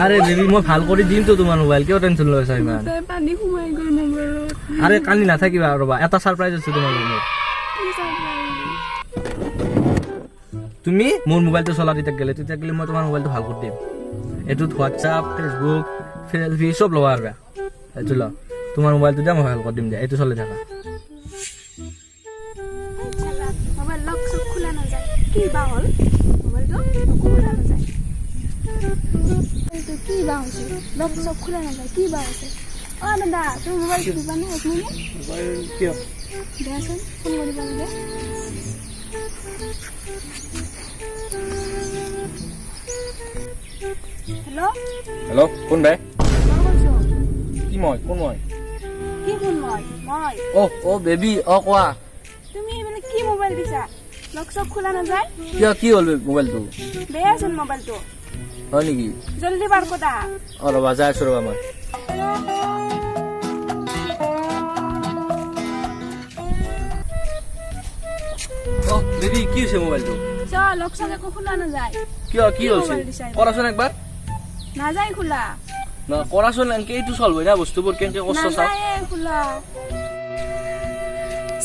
আৰে বেবী, মই ভাল কৰি দিমতো তোমাৰ মোবাইল। কিয় টেনচন লৈ আছা ইমান? গোটেই পানী সোমাই গ'ল মোবাইলত। আৰে, কান্দি নাথাকিবা। ৰ'বা, এটা ছাৰপ্ৰাইজ আছে তোমাৰ লগত। কি surprise? তুমি মোৰ মোবাইলটো চলা তেতিয়া গ'লে, তেতিয়া গ'লে মই তোমাৰ মোবাইলটো ভাল কৰি দিম। এইটোত হোৱাটছআপ, ফেচবুক, চেলফি চব ল'ব পাৰিবা। এইটো ল, তোমাৰ মোবাইলটো দিয়া, মই ভাল কৰি দিম দিয়া। এইটো চলি থাকা। মোবাইল লক চক খোলা নাযায়। কি বা হ'ল মোবাইলটো? একো খোলা নাযায়। এইটো কি বা হৈছে? লক চক খোলা নাযায়, কি বা হৈছে? অ দাদা, তুমি মোবাইলটো দিবানে এক মিনিট? মোবাইল কিয়? দিয়াচোন, ফোন কৰিব লাগে। হেল্ল'? হেল্ল', কোন ভাই? মই কৈছোঁ। কি মই? কোন মই? কি কোন মই? মই। অ অ বেবী, অ কোৱা। তুমি এইবিলাক কি মোবাইল দিছা? লক চক খোলা নাযায়। কিয়, কি হ'ল মোবাইলটো? বেয়াচোন মোবাইলটো। হয় নেকি? জলদি বাৰ ক'তা। অ ৰ'বা, যাই আছো ৰ'বা মই। অ বেবী, কি হৈছে মোবাইলটো? চ, লক চক একো খোলা নাযায়। কিয়, কি কি হৈছে? মোবাইল দিছা এইটো? কৰাচোন একবাৰ। নাযায় খোলা। না, কৰাচোন। এনেকে এইটো চল্ভ হয় না বস্তুবোৰ, কেনেকে কৰছ চাওঁ। নাযায় খোলা।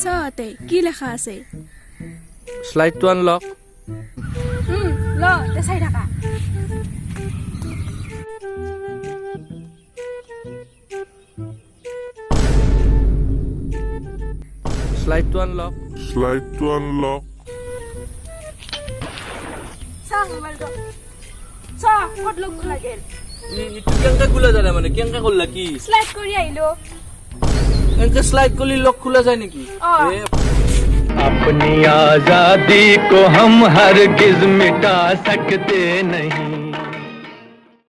চাওঁতে কি লেখা আছে? Slide two unlock. ল তে, চাই থাকা। Slide to unlock. Slide to unlock. চা মোবাইলটো চা, ক'ত লক খোলা গেল। এইটো কেনেকে খোলা যায়? মানে কেনেকে কৰলা কি? শ্লাইড কৰি আহিলো। এনেকে শ্লাইড কৰিলে লক খোলা যায় নেকি? অ। এ, अपनी आजादी को हम हरगिज मिटा सकते नहीं।